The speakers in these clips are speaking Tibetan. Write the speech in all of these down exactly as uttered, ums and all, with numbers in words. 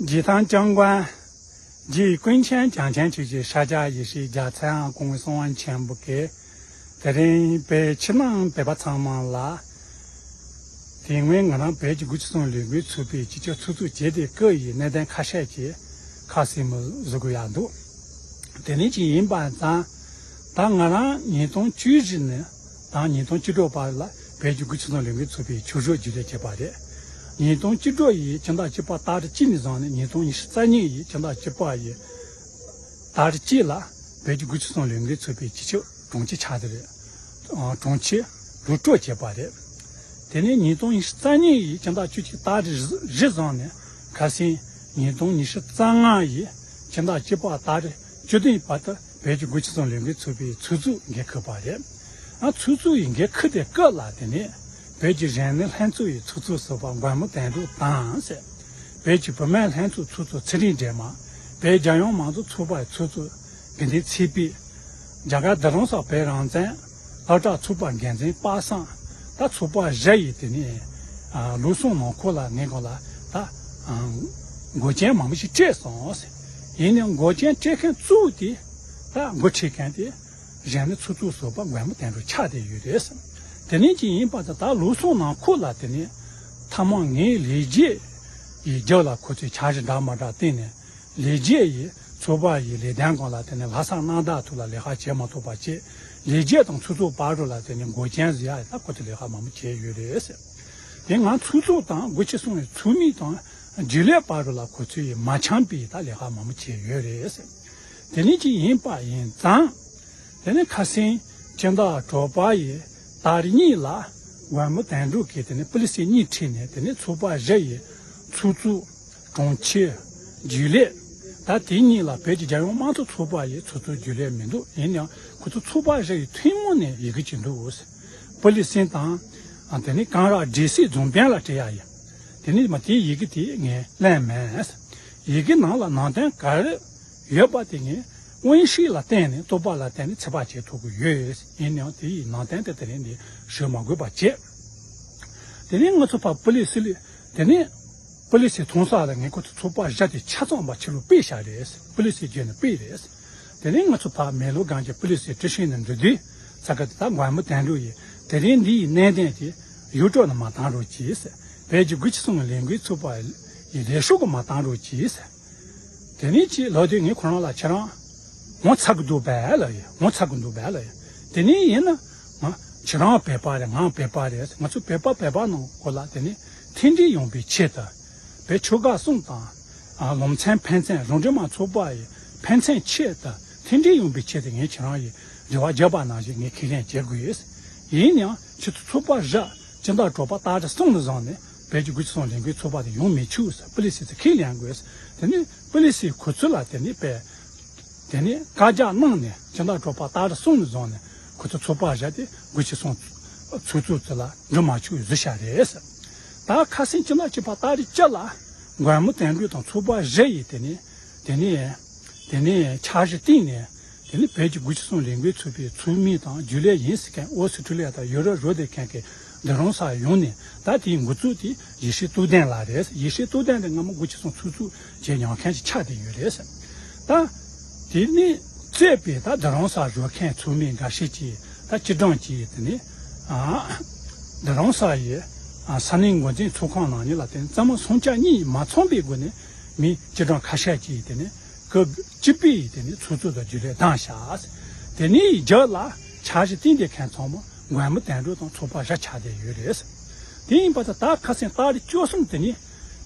རྗེ་དང་ཅང་ཀང་རྗེ་ཀུན་མཁྱེན་བྱང་ཆེན་ཆོས་ཀྱི་ཤཱཀྱ་ཡེ་ཤེས་རྒྱལ་མཚན་དབང་གོང་གསུང་དབང་ཆེན་པོ་གིས། དེ་རིང་བོད་ཕྱི་ནང་བོད་པ་ཚང་མ་ལ། དེ་སྔོན་ང་རང་བོད་ཀྱི་དགུ་བཅུ་གསུམ་ལས་འགུལ་ཚོགས་པའི་སྤྱི་ཁྱབ་ཚོགས་གཙོ་བྱས་ཏེ་སྐུ་ཡི་གནད་དོན་ཁ་ཤས་ཀྱི་ཁ་གསལ་མོ་བཟོ་དགོས་ཡག་འདུག་དེ་ནས་ཅིག་ཡིན་པ་ཙང་། ད་ང་རང་ཉིས་སྟོང་བཅུ་བཞི་ནས་དང་ཉིས་སྟོང་བཅུ་དྲུག་བར་ལ་བོད་ཀྱི་དགུ་བཅུ་གསུམ་ལས་འགུལ་ཚོགས་པའི་ཆོས་གཞུང་རྒྱུན་ལས་བྱས་པ་རེད། ཉིས་སྟོང་བཅུ་དྲུག་ཡི་ཕྱི་ཟླ་བཅུ་པ་ཏ་རིག་གཅིག་ནས་བཟུང་ནས་ཉིས་སྟོང་ཉི་ཤུ་རྩ་གཉིས་ཡི་ཕྱི་ཟླ་བཅུ་པ་ཡི་ཏ་རིག་གཅིག་ལ་བོད་ཀྱི་དགུ་བཅུ་གསུམ་ལས་འགུལ་ཚོགས་པའི་སྤྱི་ཁྱབ་དྲུང་ཆེ་ཆགས་ཏེ་རེད། ཨ། དྲུང་ཆེ་ལུགས་གྲོགས་བྱས་པ་རེད། དེ་ནས་ཉིས་སྟོང་ཉི་ཤུ་རྩ་གཉིས་ཡི་ཕྱི་ཟླ་བཅུ་གཅིག་ཏ་རིག་བཞི་བཟུང་ནས་ཁ་སང་ཉིས་སྟོང་ཉི་ཤུ་རྩ་ལྔ་ཡི་ཕྱི་ཟླ་བཅུ་པ་ཏ་རིག་བཅུ་བདུན་བར་དུ་བོད་ཀྱི་དགུ་བཅུ་གསུམ་ལས་འགུལ་ཚོགས་པའི་ཚོགས་གཙོ་འགན་འཁུར་བ་རེད། ཨ། ཚོགས་གཙོ་ཡི་འགན་འཁུར་དེ་སྐབས་ལ་དེ་ནས་བོད་ཀྱི་གཞོན་ནུ་ལྷན་ཚོགས་ཡི་ཚོགས་གཙོ་ཟུར་པ་མགོན་པོ་དོན་གྲུབ་དང་ཟེར། བོད་ཀྱི་བུད་མེད་ལྷན་ཚོགས་ཚོགས་གཙོ་ཚེ་རིང་སྒྲོལ་མ། བོད་རྒྱལ་ཡོངས་མང་གཙོ་ཚོགས་པ་ཡི་ཚོགས་གཙོ་དགེ་འདུན་ཚེ་དཔལ། རྒྱ་གར་བདུད་རང་ས་བོད་རང་བཙན་སློབ་གྲྭ་ཚོགས་པ་འགན་འཛིན་པ་སངས། ད་ཚོགས་པ་བཞི་ཡི་དེ་ནས། ཨ། ལུགས་སྲོལ་ནང་འཁོད་ལ་ངས་གོང་ལ་ད། ཨ། འགོག་རྐྱེན་མང་པོ་ཞིག་སྤྲད་སོང་ཟེར། ཡིན་ནའང་འགོག་རྐྱེན་སྤྲད་མཁན་གཙོ་བོ་དེ་ད་འགོ་ཁྲིད་མཁན་དེ་གཞོན་ནུ་ཚོགས་གཙོ་ཟུར་པ་མགོན་པོ་དོན་གྲུབ་ཆགས་བསྡད་ཡོད་རེད་ཟེར། དེ་ནས་ཅིག་ཡིན་པ་དང་ད་ལུགས་སྲོལ་ནང་འཁོད་ལ་དེ་ནས་ཐ་མ་ངའི་ལས་བྱེད་ཡི་རྒྱབ་ལ་ཁོ་ཚོས་འཆར་གཞི་འདྲ་མ་འདྲ་བཏིང་ནས། ལས་བྱེད་ཡི་ཚོགས་པ་ཡི་ལས་དོན་སྒང་ལ་དེ་ནས་ལྷག་བསམ་རྣམ་དག་ཐོག་ལ་ལས་ཀ་བྱེད་མ་ཐུབ་པ་བྱས། ལས་བྱེད་དང་ཚོགས་གཙོ་བར་དུ་ལ་དེ་ནས་འགོག་རྐྱེན་བཟོ་ཡ་ཡི་ད་ཁོ་ཚོས་ལས་ཀ་མང་པོ་བྱས་ཡོད་རེད་ཟེར། དེ་ང་ཚོགས་གཙོ་དང་དགུ་བཅུ་གསུམ་ཡི་ཚོགས་མི་དང་རྒྱུན་ལས་བར་དུ་ལ་ཁོ་ཚོས་ཡི་མ་འཆམ་པའི་ད་ལས་ཀ་མང་པོ་བྱས་ཡོད་རེད་ཟེར། དེ་ནས་ཅིག་ཡིན་པ་ཡིན་ཙང་། དེ་ནས་ཁ་སང་སྤྱི་ཟླ་དྲུག་པ་ཡི་ཏ་རིག་གཉིས་ལ་མགོན་པོ་དོན་གྲུབ་ཀྱིས་དེ་ནས་པུ་ལི་སི་གཉིས་ཁྲིད་ནས་དེ་ནས་ཚོགས་པ་བཞི་ཡི་ཚོགས་གཙོ། དྲུང་ཆེ། རྒྱུན་ལས། ད་དེ་གཉིས་ལ་བོད་ཀྱི་རྒྱལ་ཡོངས་དམངས་གཙོ་ཚོགས་པ་ཡི་ཚོགས་གཙོ་རྒྱུན་ལས་མི་འདུག་ཡིན་ཡང་ཁོ་ཚོ་ཚོགས་པ་བཞི་ཡི་ཐུན་མོང་ནས་ཡི་གེ་གཅིག་འདུག་པུ་ལི་སི་དང་། ཨ། དེ་ནས་གངས་ར་སྦྲེལ་སྲིད་རྫོང་དཔོན་ལ་སྤྲད་ཡ་ཡིན། དེ་ནས་མ་དེའི་ཡི་གེ་དེ་ངས་ལེན་མེད། ཡི་གེ་ནང་ལ་ནང་དོན་ག་རེ་ཡོད་པ་དེ་ངས་དབང་ཤེས་ལ་བརྟེན་ནས་རྟོགས་པ་ལ་བརྟེན་ནས་ཚོད་དཔག་བྱེད་ཐུབ་ཀྱི་ཡོད། ཡིན་ཡང་དེ་ཡི་ནང་དོན་དེ་དེ་རིང་འདི་ཞུ་མ་དགོས་པ་བྱས། དེ་ནས་ང་ཚོ་ཕར་པུ་ལི་སི་ལ། དེ་ནས་པུ་ལི་སི་མཐོང་ས་ལ་ངས་ཁོ་ཚོ་ཚོགས་པ་བཞི་དེ་ཆ་ཚང་བ་ཕྱི་ལོགས་ཕུད་བཞག་རེད། པུ་ལི་སི་བརྒྱུད་ནས་ཕུད་རེད། དེ་ནས་ང་ཚོ་ཕར་མེ་ལོ་སྒང་གི་པུ་ལི་སི་ཀྲི་ཤིན་ནས་འགྲོ་དུས་ས་ག་དེ་ད་མགོན་པོ་དོན་གྲུབ་ཡིས་དེ་རིང་འདི་ཡི་གནད་དོན་དེ་ཡུལ་གྲོགས་ནས་མ་བཏང་རོགས་གྱིས། བོད་ཀྱི་དགུ་བཅུ་གསུམ་ལས་འགུལ་ཚོགས་པ་ཡི་ལས་ཤོག་གིས་མ་བཏང་རོགས་གྱིས། དེ་ནས་ཅིག་ལབ་དུས་ངས་ཁོ་རང་ལ་ཁྱེད་རང་ངོ་ཚ་གི་འདུག་པས་ལབ་ཡིན། ངོ་ཚ་གི་འདུག་པས་ལབ་ཡིན། དེ་ནས་ཡིན་ན་ང་ཁྱེད་རང་བོད་པ་རེད། ང་བོད་པ་རེད། ང་ཚོ་བོད་པ་བོད་པ་ནང་སྐོར་ལ་དེ་ནས་མཐུན་སྒྲིལ་ཡོང་བའི་ཆེད་དུ་བོད་ཆོལ་ཁ་གསུམ་དང་། ཨ། ལམ་སེང་ཕན་ཚུན་རང་འདྲ་མ་ཚོགས་པ་ཡི་ཕན་ཚུན་ཆེད་དུ་མཐུན་སྒྲིལ་ཡོང་བའི་ཆེད་དུ་ངས་ཁྱེད་རང་ཡི་རེ་བ་བརྒྱབ་པ་ནང་བཞིན་ངས་ཁས་ལེན་བྱེད་དགོས། ཡིན་ཡང་ཁྱེད་ཚོ་ཚོགས་པ་བཞི་སྤྱི་ཟླ་དྲུག་པ་ཏ་རིག་གསུམ་ནས་བཟུང་ནས་བོད་ཀྱི་དགུ་བཅུ་གསུམ་ལས་འགུལ་ཚོགས་པ་དེ་ཡོང་མི་ཆོག་ཟེར་པུ་ལི་སི་ཚོས་ཁས་ལེན་དགོས། དེ་ནས་པུ་ལི་སིས་ཁོ་ཚོ་ལ་དེ་ནས་པས། དེ་ནས་བཀའ་རྒྱ་གནང་ནས་སྤྱི་ཟླ་དྲུག་པ་ཏ་རིག་གསུམ་ནས་བཟུང་ནས་ཁོ་ཚོ་ཚོགས་པ་བཞི་དེ་དགུ་བཅུ་གསུམ་ཚོགས་གཙོ་ཚོ་ལ་འགྲོ་མ་ཆོག་བཟོས་བཞག་རེད་ཟེར། ད་ཁ་སང་སྤྱི་ཟླ་བཅུ་པ་ཏ་རིག་བཅུ་ལ་མགོན་པོ་དོན་གྲུབ་དང་ཚོགས་པ་བཞི་ཡིས་དེ་ནས་དེ་ནས་དེ་ནས་འཆར་གཞི་བཏིང་ནས། དེ་ནི་བོད་ཀྱི་དགུ་བཅུ་གསུམ་ལས་འགུལ་ཚོགས་པའི་ཚོགས་མི་དང་རྒྱུན་ལས་ཡིན་ཟེར་མཁན་ཨོ་སི་ཁྲུ་ལི་ཡ་དང་ཡུ་རོབ་རོལ་དེ་མཁན་གྱི་བདུད་རང་ས་ཡོང་ནས་ད་དེའི་འགོ་བཙུགས་དེ་ཡེ་ཤེས་རྟོགས་ལྡན་ལགས་རེད། ཡེ་ཤེས་རྟོགས་ལྡན་དེ་སྔ་མོ་དགུ་བཅུ་གསུམ་ཚོགས་གཙོ་བྱས་མྱོང་མཁན་ཅིག་ཆགས་བསྡད་ཡོད་རེད། ད་དེ་ནི་བཙས་པའི་ད་བདུད་རང་ས་བཞུགས་མཁན་ཚོགས་མི་འགའ་ཤས་ཀྱིས་ད་སྤྱི་བསྒྲགས་ཀྱིས་དེ་ནི་ཨ་བདུད་རང་ས་ཡི་ཨ་ས་གནས་འགོ་འཛིན་ཚོགས་ཁང་ནང་ཉིད་ལ་དེ་ནི་རྩ་མོ་སུམ་ཆ་གཉིས་མ་ཚང་པའི་སྒོ་ནས་མི་སྤྱི་བསྒྲགས་ཁ་ཤས་ཀྱིས་དེ་ནི། སྐབས་གཅིག་པའི་དེ་ནི་ཚོགས་གཙོ་དང་རྒྱུན་ལས་བདམས་བཞག་དེ་ནས་རྒྱབ་ལ་འཆར་གཞི་བཏིང་བསྡད་མཁན་ཚང་མ་མགོན་པོ་དོན་གྲུབ་དང་ཚོགས་པ་བཞི་ཆགས་བསྡད་ཡོད་རེད། དེ་ཡིན་པ་དང་ད་ཁ་སང་ཏ་རིག་བཅུ་གསུམ་དེ་ནི་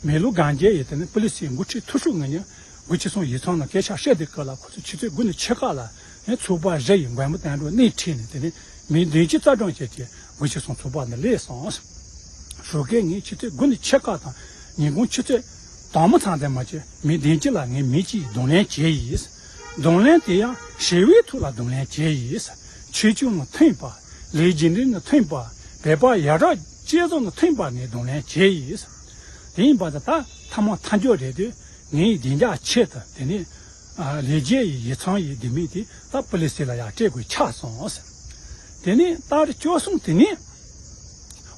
མེ་ལུ་གན་རྒྱལ་ཡིས་དེ་ནི་པུ་ལི་སིའི་འགོ་ཁྲིད་ཐུ་ཧྲུ་ངོས་ནས་དགུ་བཅུ་གསུམ་ཡིག་ཚང་ནང་སྐད་ཆ་བཤད་དུས་སྐབས་ལ་ཁོ་ཚོ་ཆུ་ཚོད་དགུ་ནས་ཕྱེད་ཀ་ལ་ངས་ཚོགས་པ་བཞི་ཡི་མགོན་པོ་དོན་གྲུབ་སྣེ་ཁྲིད་ནས་དེ་ནི་མི་བདུན་ཅུ་རྩ་གྲངས་བཅས་ཀྱི་དགུ་བཅུ་གསུམ་ཚོགས་པ་ནས་སླེབས་སོང་། ཞོགས་ཀས་ངས་ཆུ་ཚོད་དགུ་ནས་ཕྱེད་ཀ་དང་ཉིན་གུང་ཆུ་ཚོད་དང་པོ་ཚང་དེ་མ་བྱས་མི་བདུན་ཅུ་ལ་ངས་མི་གཅིག་གདོང་ལེན་བྱས་ཡིན། གདོང་ལེན་དེ་ཡང་ཞི་བའི་ཐོག་ལ་གདོང་ལེན་བྱས་ཡིན། ཆོས་སྐྱོང་ནང་མཐུན་པ། ལས་རྒྱུ་འབྲས་ནང་མཐུན་པ། བོད་པ་ཡ་རབས་བཅད་བཟུང་ནང་མཐུན་པ་ངས་གདོང་ལེན་བྱས་ཡིན། དེ་ཡིན་པ་དང་ད་ཐ་མ་མཐའ་མཇུག་རེད་དུས་ངའི་བདེ་འཇགས་ཆེད་དུ་དེ་ནས་ཨ་ལས་བྱེད་ཡི་ཡིག་ཚང་ཡི་ལྡེ་མིག་དེ་ད་པུ་ལི་སི་ལ་ཡར་སྤྲད་དགོས་ཆགས་སོང་ཟེར། དེ་ནས་ཏ་རིག་བཅུ་གསུམ་དེ་ནས་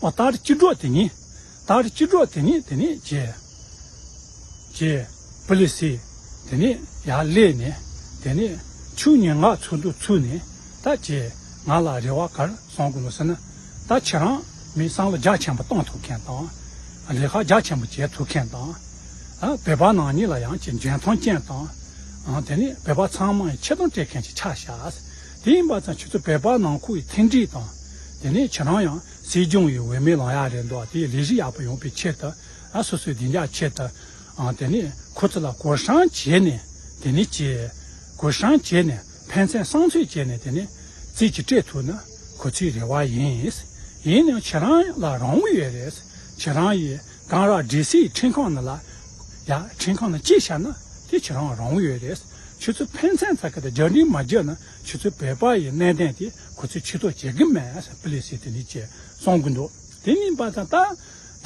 ཨོ་ཏ་རིག་བཅུ་དྲུག་དེ་ནས་ཏ་རིག་བཅུ་དྲུག་དེ་ནས་དེ་ནས་བྱས། བྱས། པུ་ལི་སི་དེ་ནས་ཡར་སླེབས་ནས། དེ་ནས་ཆུ་ཉིན་ལྔ་ཚུགས་འདུག་ཚུགས་ནས། ད་ཅེས་ང་ལ་རེ་བ་ག་རེ་གསུང་གི་འདུག་ཟེར་ན། ད་ཁྱེད་རང་མི་བསམ་བློ་རྒྱ་ཆེན་པོ་གཏོང་ཐུབ་མཁན་དང་། ལས་ཀ་རྒྱ་ཆེན་པོ་བྱེད་ཐུབ་མཁན་དང་། ཨ་བོད་པ་ནང་གཉིས་ལ་ཡང་ཅིག་འཇོན་ཐང་ཅན་དང་། ཨ་དེ་ནས་བོད་པ་ཚང་མ་ཡི་ཆེ་མཐོང་སྤྲད་མཁན་ཅིག་ཆགས་ཤག་དེ་ཡིན་པ་ཙང་ཁྱེད་ཚོ་བོད་པ་ནང་ཁུལ་ཡི་མཐུན་སྒྲིལ་དང་། དེ་ནས་ཁྱེད་རང་ཡང་སྲིད་སྐྱོང་ཡི་འོས་མི་ལངས་ཡག་རེད་འདུག་དེ་ཡི་ལས་གཞི་ཡག་པོ་ཡོང་བའི་ཆེད་དུ། ཨ་སོ་སོའི་བདེ་འཇགས་ཆེད་དུ། ཨ་དེ་ནས་ཁོ་ཚོ་ལ་གུ་སྲང་བྱས་ནས། དེ་ནས་ཀྱི་གུ་སྲང་བྱས་ནས་ཕན་ཚུན་བསམ་ཚུལ་བྱས་ནས། དེ་ནས་རྩིས་ཀྱི་སྤྲད་ཐུབ་ན་ཁོ་ཚོའི་རེ་བ་ཡིན། ཡིན་ནའང་ཁྱེད་རང་ལ་རང་དབང་ཡོད་རེད། ཁྱེད་རང་ཡི་གང་ར་སྒྲིག་སྲིད་ཁྲིམས་ཁང་ནང་ལ་ཡ་ཁྲིམས་ཁང་ནང་སྐྱེས་བཞག་ན་དེ་ཁྱེད་རང་རང་དབང་ཡོད་རེད། ཁྱེད་ཚོ་ཕན་ཚུན་ཚ་གི་དང་རྒྱབ་འགྲིག་མ་བརྒྱབ་ན་ཁྱེད་ཚོ་བོད་པ་ཡི་གནད་དོན་དེ་ཁོ་ཚོས་ཆེ་མཐོང་བྱེད་གི་མེད། པུ་ལི་སི་དེ་ནས་ཀྱི་གསུང་གི་འདུག་དེ་ཡིན་པ་ཙང་ད་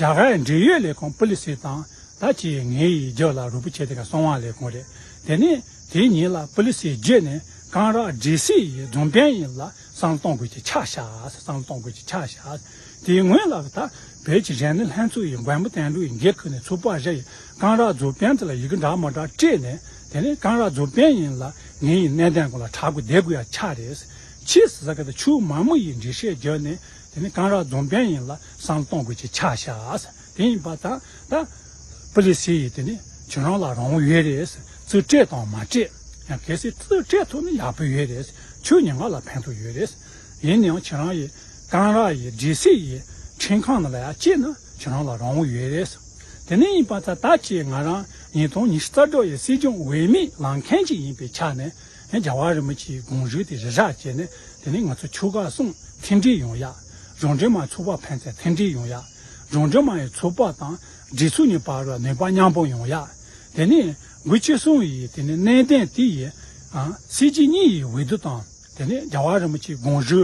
རྒྱ་གར་འབྲེལ་ཡོད་ལས་ཁུངས་པུ་ལི་སི་དང་། ད་ཅི་ངའི་ཡི་རྒྱབ་ལ་རོགས་པ་བྱེད་དེ་ག་གསང་བ་ལས་ཁུངས་རེད། དེ་ནས་དེའི་ཉིན་ལ་པུ་ལི་སིའི་བརྒྱུད་ནས་གང་ར་སྒྲིག་སྲིད་ཡི་རྫོང་དཔོན་ཡིན་ལ་བསམ་བློ་གཏོང་དགོས་ཀྱི་ཆགས་ཤག་བསམ་བློ་གཏོང་དགོས་ཀྱི་ཆགས་ཤག་དེའི་སྔོན་ལ་ད་བོད་ཀྱི་རིག་གནས་ལྷན་ཚོགས་ཡི་མགོན་པོ་བསྟན་འགྲོ་ཡི་འགན་ཁུར་ནས་ཚོགས་པ་རེ་ཡི་གང་ར་རྫོང་དཔོན་དེ་ལ་ཡི་གེ་འདྲ་མ་འདྲ་སྤྲད་ནས། དེ་ནས་གང་ར་རྫོང་དཔོན་ཡིན་ལ་ངའི་ཡི་གནད་དོན་སྐོར་ལ་དྲག་པོ་བསྡད་དགོས་ཡ་ཆགས་རེད། ཕྱིས་སུ་ཟ་ག་ད་ཆུ་མ་མོ་ཡི་འགྲེལ་བཤད་བརྒྱབ་ནས། དེ་ནས་གང་ར་རྫོང་དཔོན་ཡིན་ལ་བསམ་བློ་གཏོང་དགོས་ཀྱི་ཆགས་ཤག་དེ་ཡིན་པ་ད་ད་པུ་ལི་སི་ཡིས་དེ་ནས་ཁྱེད་རང་ལ་རང་དབང་ཡོད་རེད། རྩིས་སྤྲད་དང་མ་སྤྲད། ཡང་གལ་སྲིད་རྩིས་སྤྲད་ཐུབ་ན་ཡག་པོ་ཡོད་རེད། ཆུ་ཉིན་ལྔ་ལ་ཕན་ཐོགས་ཡོད་རེད། ཡིན་ནའང་ཁྱེད་རང་ཡིས་གང་ར་ཡི་སྒྲིག་སྲིད་ཡི་ཁྲིམས་ཁང་ནང་ལ་ཡ་སྐྱེས་ན་ཁྱེད་རང་ལ་རང་དབང་ཡོད་རེད། དེ་ནས་ཡིན་པ་ད་ད་ཅི་ང་རང་ཉིས་སྟོང་ཉི་ཤུ་རྩ་དྲུག་ཡི་སྲིད་སྐྱོང་འོས་མི་ལངས་མཁན་ཅིག་ཡིན་པའི་ཆ་ནས། ཡང་རྒྱལ་བ་རིན་པོ་ཆེའི་དགོངས་གཞི་དེ་རི་རག་བྱས་ནས། དེ་ནས་ང་ཚོ་ཆོལ་ཁ་གསུམ་མཐུན་སྒྲིལ་ཡོང་ཡ། གཞུང་འབྲེལ་མ་ཚོགས་པ་ཕན་ཚུན་མཐུན་སྒྲིལ་ཡོང་ཡ། གཞུང་འབྲེལ་མ་ཡི་ཚོགས་པ་དང་སྒྲིག་འཛུགས་གཉིས་བར་ལ་ནུས་པ་མཉམ་སྤུངས་ཡོང་ཡ། དེ་ནས་དགུ་བཅུ་གསུམ་ཡི་དེ་ནས་གནད་དོན་དེ་ཡི་ཨ་སྲིད་སྤྱི་གཉིས་ཡི་འོས་བསྡུ་དང་། དེ་ནས་རྒྱལ་བ་རིན་པོ་ཆེའི་དགོངས་གཞི་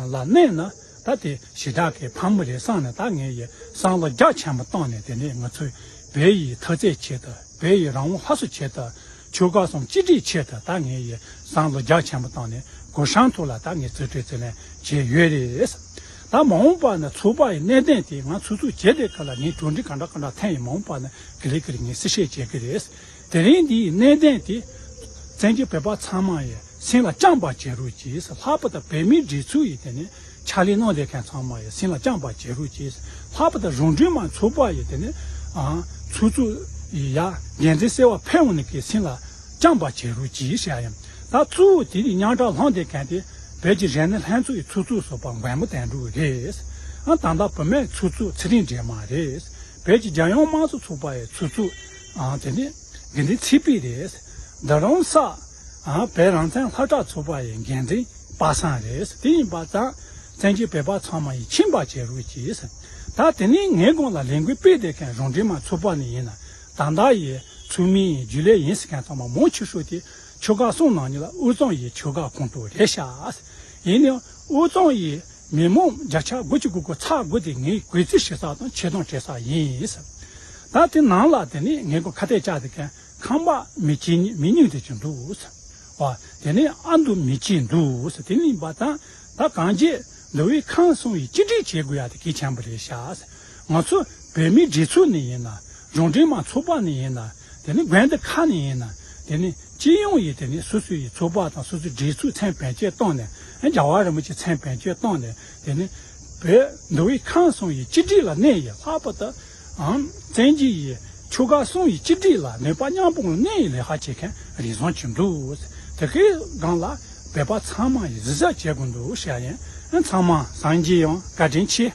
ལ་གནས་ན། ད་དེ་ཞེ་དྲག་གི་ཕངས་མི་རེད་བསམ་ནས། ད་ངས་ཡི་བསམ་བློ་རྒྱ་ཆེན་པོ་བཏང་ནས། དེ་ནས་ང་ཚོའི་བོད་ཡི་འཐབ་རྩོད་ཆེད་དུ། བོད་ཡི་རང་དབང་སླར་གསོ་ཆེད་དུ། ཆོལ་ཁ་གསུམ་གཅིག་སྒྲིལ་ཆེད་དུ། ད་ངས་ཡི་བསམ་བློ་རྒྱ་ཆེན་པོ་བཏང་ནས་གུ་སྲང་ཐོག་ལ་ད་ངས་རྩིས་སྤྲོད་རྩིས་ལེན་བྱས་ཡོད་རེད། ད་མ་འོངས་པ་ན་ཚོགས་པ་ཡི་གནད་དོན་དེ་ང་ཚོགས་གཙོ་བྱས་དེ་ཁ་ལ་ངས་གྲོས་འདྲི་ག་འདྲ་ག་འདྲ་ཐོན་ཡི་མ་འོངས་པ་ན་ག་ལེ་ག་ལེ་ངས་གསལ་བཤད་བྱེད་ཀྱི་རེད། དེ་རིང་འདིའི་གནད་དོན་དེ་བཙན་བྱོལ་བོད་པ་ཚང་མ་ཡི་སེམས་ལ་བཅངས་པ་བྱེད་རོགས་གྱིས། ལྷག་པར་དུ་བོད་མིའི་སྒྲིག་འཛུགས་ཡི་དེ་ནས་ཕྱག་ལས་གནང་བསྡད་མཁན་ཚང་མ་ཡི་སེམས་ལ་བཅངས་པ་བྱེད་རོགས་གྱིས། ལྷག་པར་དུ་གཞུང་འབྲེལ་མ་ཚོགས་པ་ཡི་དེ་ནས་ཨ་ཚོགས་གཙོ་ཡི་ཡ་འགན་འཛིན་གསར་པ་ཕེབས་འོང་ནི་གི་སེམས་ལ་བཅངས་པ་བྱེད་རོགས་གྱིས་ཟེར་ཡ་ཡིན། ད་གཙོ་བོ་དེ་ནི་དམྱལ་བ་ལྷུང་བསྡད་མཁན་དེ་བོད་ཀྱི་རིག་གནས་ལྷན་ཚོགས་ཡི་ཚོགས་གཙོ་ཟུར་པ་མགོན་པོ་བསྟན་འགྲོ་རེད། ཨ་ད་ལྟ་བུད་མེད་ཚོགས་གཙོ་ཚེ་རིང་སྒྲོལ་མ་རེད། བོད་ཀྱི་རྒྱལ་ཡོངས་དམངས་གཙོ་ཚོགས་པ་ཡི་ཚོགས་གཙོ་ཨ་དེ་ནི་དགེ་འདུན་ཚེ་དཔལ་རེད། ད་རུང་ས་ཨ་བོད་རང་བཙན་སློབ་གྲྭ་ཚོགས་པ་ཡི་འགན་འཛིན་པ་སངས་རེད། དེ་ཡིན་པ་ཙང་བཙན་བྱོལ་བོད་པ་ཚང་མ་ཡི་ཁྱིམ་པ་བྱེད་རོགས་གྱིས། ད་དེ་ནི་ངའི་གོང་ལ་ལས་འགུལ་སྤེལ་བསྡད་མཁན་གཞུང་འབྲེལ་མ་ཚོགས་པ་ནས་ཡིན་ན། ད་ལྟ་ཡི་ཚོགས་མི་ཡི་རྒྱུན་ལས་ཡིན་ཟེར་མཁན་ཚང་མ་མང་ཆེ་ཤོས་དེ་ཆོལ་ཁ་གསུམ་ནང་ཉིད་ལ་དབུས་གཙང་ཡི་ཆོལ་ཁ་ཁོངས་གཏོགས་རེད་ཤག་ཡིན་ནའང་དབུས་གཙང་ཡི་མི་མང་བརྒྱ་ཆ་དགུ་བཅུ་གོ་དགུ་ཚེག་དགུ་དེ་ངའི་གུས་བརྩི་ཞུ་ས་དང་ཆེ་མཐོང་སྤྲད་ས་ཡིན། ད་དེ་ནང་ལ་དེ་ནི་ངའི་གོང་ཁ་གཏད་བཅག་བསྡད་མཁན་ཁམས་པ་མི་སྐྱིད་མི་ཉུང་དེ་ཅིག་འདུག་ཟེར། བ། དེ་ནས་ཨ་མདོ་མི་སྐྱིད་འདུག་ཟེར། དེ་ནི་ཡིན་པ་དང་ད་གང་ཅི་འདི་བའི་ཁམས་གསུམ་ཡི་གཅིག་སྒྲིལ་བྱེད་དགོས་ཡ་དེ་གལ་ཆེན་པོ་རེད་ཤག་ང་ཚོ་བོད་མིའི་སྒྲིག་འཛུགས་ནས་ཡིན་ན། གཞུང་འབྲེལ་མ་ཚོགས་པ་ནས་ཡིན་ན། དེ་ནི་དགོན་སྡེ་ཁག་ནས་ཡིན་ན། དེ་ནི་སྤྱི་ཡོངས་ཡི་དེ་ནི་སོ་སོ་ཡི་ཚོགས་པ་དང་སོ་སོའི་སྒྲིག་འཛུགས་མཚན་བེད་སྤྱོད་བཏང་ནས། རྒྱལ་བ་རིན་པོ་ཆེ་མཚན་བེད་སྤྱོད་བཏང་ནས། དེ་ནི་བོད་འདི་བའི་ཁམས་གསུམ་ཡི་གཅིག་སྒྲིལ་ལ་གནས་ཡི། ལྷག་པར་དུ་ཨང་བཙན་གྱི་ཡི་ཆོལ་ཁ་གསུམ་ཡི་གཅིག་སྒྲིལ་ལ་ནུས་པ་མཉམ་སྤུངས་ལ་གནས་ཡི་ལས་ཀ་བྱེད་མཁན་རེ་ཟུང་ཅིག་འདུག་དེ་གའི་སྒང་ལ་བོད་པ་ཚང་མ་ཡི་གཟིགས་ཞིབ་བྱེད་དགོས་འདུག་ཞེས་ཡིན། ཚང་མ་སངས་རྒྱས་ཡང་བཀའ་དྲིན་ཆེ།